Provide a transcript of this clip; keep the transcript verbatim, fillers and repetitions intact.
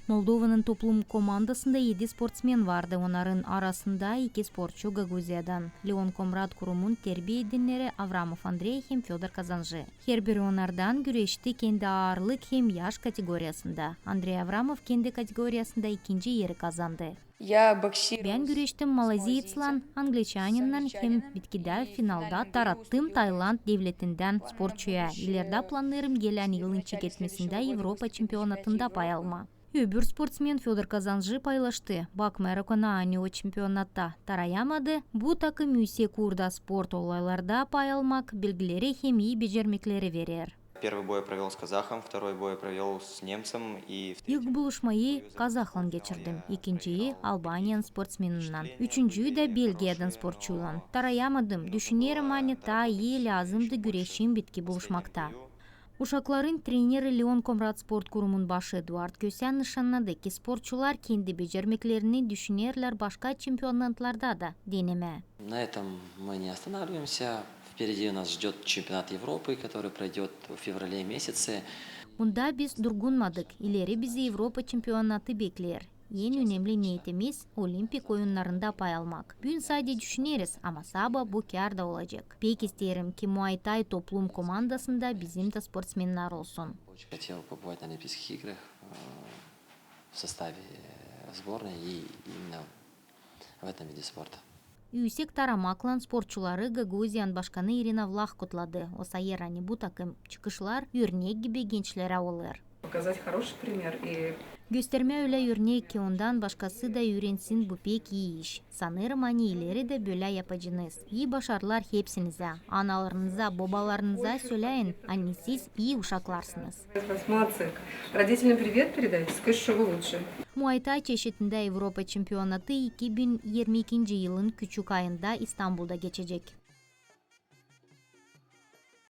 Moldovanın toplum komandasında edi sportsmen vardı, onnarın arasında iki sportçu Gagauziyadan, Leon Komrat kurumun terbiya edenneri Avramov Andrey hem Födor Kazanjı. Herbiri onnardan güreşti kendi aarlık hem yaş kategoriyasında. Andrey Avramov kendi kategoriyasında ikinci eri kazandı. Bän güreştim malaziyeţlan, angliçaninnan hem bitkidä finalda tarattım Tailand devletindän sportçuya. İlerdä plannêêrım gelän yılın çeketmesindä Evropa çempionatında pay almaa. Öbür sportsmen Födor Kazanjı paylaştı, bakmayarak ona, ani o çempionatta tarayamadı, bu takım üüsek uurda sport olaylarda pay almak bilgileri hem ii becermekleri verer. Первый бой провёл с казахом, второй бой провёл с немцем и в третьем İlk buluşmayı kazahlan geçirdim, ikinciyi Albaniyanın sportsmeninnan, üçüncüyü dä Belgiyadan sportçuylan. Tarayamadım, düşünerim, ani taa ii lääzımdı güreşim bitki buluşmakta. Uşakların treneri Leon Komrat sport kurumun başı Eduard Kösän nışannadı, ki sportçular kendi becermeklerini düşünerlär başka çempionatlarda da denemää. На этом мы не останавливаемся. Впереди нас ждёт чемпионат Европы, который пройдёт в феврале месяце. Bunda biz durgunmadık. İleri bizi Evropa çempionatı bekleer. En önemli neetimiz Olimpik oyunnarında pay almak. Büün sade düşüneriz, ama sabaa bu kär da olacek. Pek isteerim, ki Muay Tay toplum komandasında bizim dä sportsmennär olsun. Очень хотел побывать на Олимпийских играх, э, в составе, э, сборной и именно в этом виде спорта. Üüsek taramaklan sportçuları Gagauziyanın başkanı İrina Vlah kutladı. O sayêr, ani bu takım çıkışlar örnek gibi gençlerä olêr. Показать хороший пример и Göstermää ölä örnek, ki ondan başkası da üürensin, bu pek ii iş. Sanêrım, ani ileri dä bölä yapacenız. İi başarılar hepsinizä. Analarınıza, bobalarınıza söläyin, ani siz ii uşaklarsınız. Молодцы. Родителям привет передайте, скажите, что вы лучше. Muay Tay çeşidindä Evropa çempionatı iki bin irmi ikinci yılın küçük ayında İstanbulda geçecek.